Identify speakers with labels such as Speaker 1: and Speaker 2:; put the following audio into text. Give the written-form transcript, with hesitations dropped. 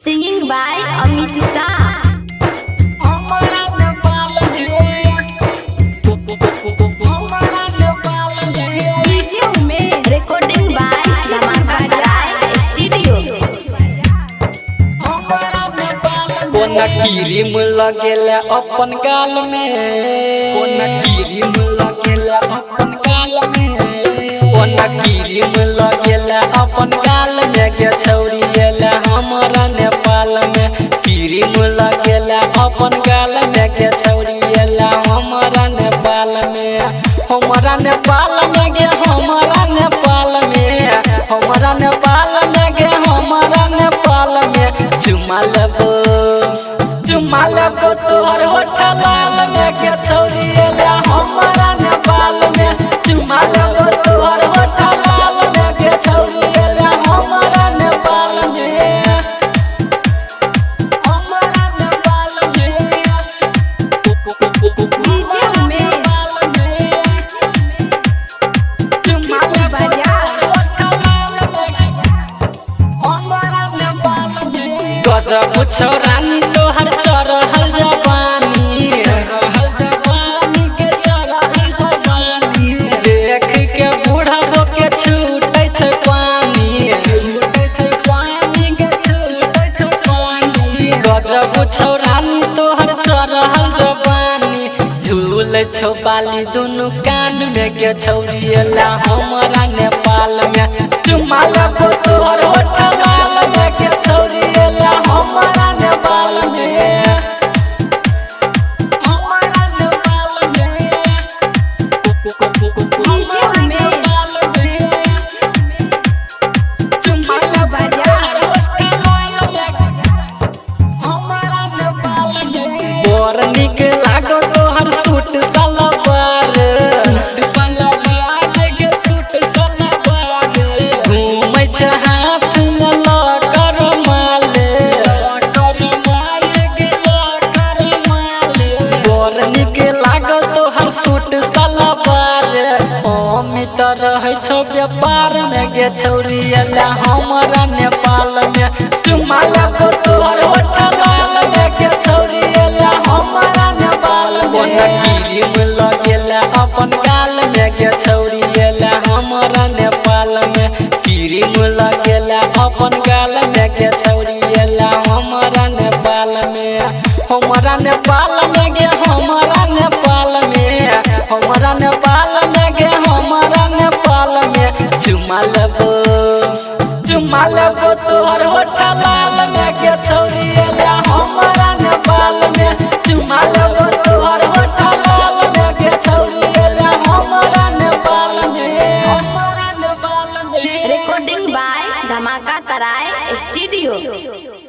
Speaker 1: Singing by Amit Shah.
Speaker 2: हमारा नेपाल में, हमारा नेपाल में।
Speaker 3: DJ Umesh.
Speaker 1: Recording by Dhamaka Tarai studio.
Speaker 2: हमारा नेपाल कोना क्रीम लगेला अपन गाल में, कोना क्रीम लगेला अपन गाल में, कोना क्रीम लगेला अपन गाल में गे छौरी एला हमारा नेपाल में। क्रीम लगेला अपन गाल में गे छौरी एला हमारा नेपाल में, हमारा नेपाल में गे, हमारा नेपाल में, हमारा नेपाल में गे, हमारा नेपाल में। चुमा लेबो, चुमा लेबो तोहर होठ लाल में गे छौरी एला हमारा नेपाल में। चुमा लेबो तोहर होठ लाल में गे छौरी एला हमारा नेपाल में, हमारा नेपाल में।
Speaker 3: DJ Umesh.
Speaker 2: चुमा
Speaker 3: बाजार।
Speaker 2: गजब छौरानी तोहर चढ़ल जवानी, चढ़ल जवानी के चढ़ल जवानी, देख के बूढ़बो के छूटै छै पानी, छूटै छै पानी के छूटै छै पानी। गजब छौरानी तोहर चढ़ल जवानी, झूल छौ बाली दुनू कान में गे छौरी एला हमारा नेपाल में। चुमा लेबो तोहर होठ लाल में गे छौरी एला हमारा नेपाल में, हमारा नेपाल में।
Speaker 3: DJ Umesh.
Speaker 2: Nepal में। चुमा लेबो
Speaker 3: बाजार।
Speaker 2: तोहर होठ लाल में, हमारा नेपाल में। बड़ नीक लागो तोहर सूट सलवार, सूट सलवार गे सूट सलवार, घूमै छै हाथ में लकर माल, लकर माल गे लकर माल। बड़ नीक लागो तोहर सूट सलवार, अमित रहै छौ व्यापार में गे छौरी एला हमारा नेपाल में। चुमा लेबो तोहर होठ लाल में गे छौरी एला हमारा नेपाल में। क्रीम लगेला अपन गाल में गे छौरी एला हमारा नेपाल में। क्रीम लगेला अपन गाल में गे छौरी एला हमारा नेपाल में, हमारा नेपाल में गे, हमारा नेपाल में, हमारा नेपाल में गे, हमारा नेपाल में। चुमा लेबो, चुमा लेबो तोहर होठ लाल में गे छौरी एला हमारा नेपाल में। चुमा लेबो तोहर होठ लाल में गे छौरी एला हमारा नेपाल में, हमारा नेपाल में।
Speaker 1: Recording by Dhamaka Tarai studio.